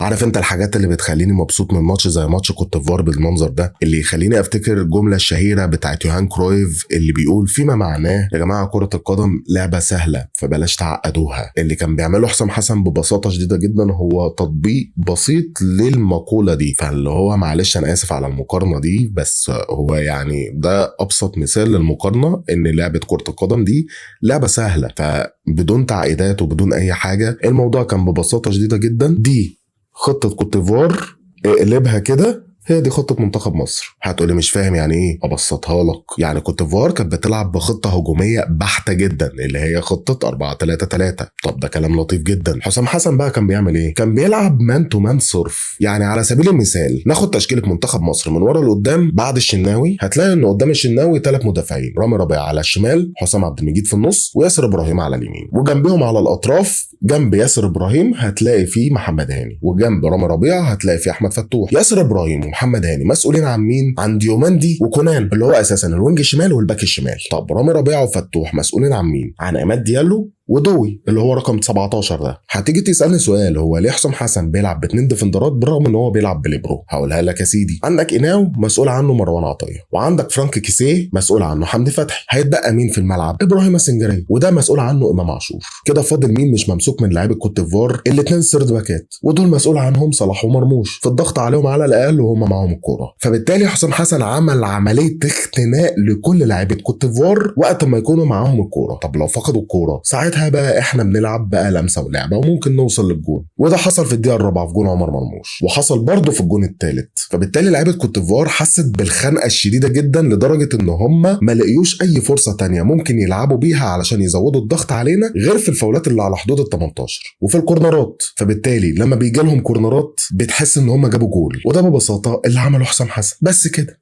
عارف انت الحاجات اللي بتخليني مبسوط من ماتش زي ماتش كوت ديفوار بالمنظر ده، اللي يخليني افتكر الجملة الشهيرة بتاعت يوهان كرويف اللي بيقول فيما معناه يا جماعة كره القدم لعبه سهلة فبلاش تعقدوها. اللي كان بيعمله حسام حسن ببساطة شديدة جدا هو تطبيق بسيط للمقوله دي. فاللي هو معلش انا اسف على المقارنة دي، بس هو يعني ده ابسط مثال للمقارنه، ان لعبه كره القدم دي لعبه سهلة، فبدون تعقيدات وبدون اي حاجة الموضوع كان ببساطة شديدة جدا. دي خطه كوت ديفوار اقلبها كده، هي دي خطه منتخب مصر. هتقولي مش فاهم يعني ايه، ابسطها لك. يعني كوت ديفوار كانت بتلعب بخطه هجومية بحته جدا اللي هي خطه 4-3-3. طب ده كلام لطيف جدا. حسام حسن بقى كان بيعمل ايه؟ كان بيلعب man to man صرف. يعني على سبيل المثال ناخد تشكيله منتخب مصر من ورا لقدام بعد الشناوي، هتلاقي ان قدام الشناوي 3 مدافعين، رامي ربيعة على الشمال، حسام عبد المجيد في النص، وياسر ابراهيم على اليمين. وجنبهم على الاطراف جنب ياسر ابراهيم هتلاقي فيه محمد هاني، وجنب رامي ربيعة هتلاقي فيه احمد فتوح. ياسر ابراهيم ومحمد هاني مسؤولين عن مين؟ عن ديوماندي وكونان اللي هو اساسا ال wing الشمال وال back الشمال. طب رامي ربيعة وفتوح مسؤولين عن مين؟ عن عماد ديالو ودوي اللي هو رقم 17 ده. هتيجي تسالني سؤال، هو ليه حسام حسن بيلعب ب2 defender ات بالرغم ان هو بيلعب بليبرو؟ هقولها لك يا سيدي. عندك ايناو مسؤول عنه مروان عطية، وعندك فرانك كيسيه مسؤول عنه حمدي فتحي. هيتبقى مين في الملعب؟ ابراهيم سنجري، وده مسؤول عنه امام عاشور. كده فاضل مين مش ممسوك من لعيبة كوت ديفوار؟ الاثنين third back ات، ودول مسؤول عنهم صلاح ومرموش في الضغط عليهم على الاقل وهم معاهم الكورة. فبالتالي حسام حسن عمل عملية اختناق لكل لعيبة كوت ديفوار وقت ما يكونوا معاهم الكورة. طب لو فقدوا الكورة ساعتها بقى احنا بنلعب بقى لمسه ولعبه وممكن نوصل للجون، وده حصل في الدقيقة الرابعة في جون عمر مرموش، وحصل برضه في الجون الثالث. فبالتالي لعيبة كوت ديفوار حست بالخنقه الشديدة جدا لدرجة ان هم ما لقيوش اي فرصة تانية ممكن يلعبوا بيها علشان يزودوا الضغط علينا غير في الفاولات اللي على حدود ال 18 وفي ال corner ات. فبالتالي لما بيجي لهم corner ات بتحس ان هم جابوا جول، وده ببساطة اللي عمله حسام حسن بس كده.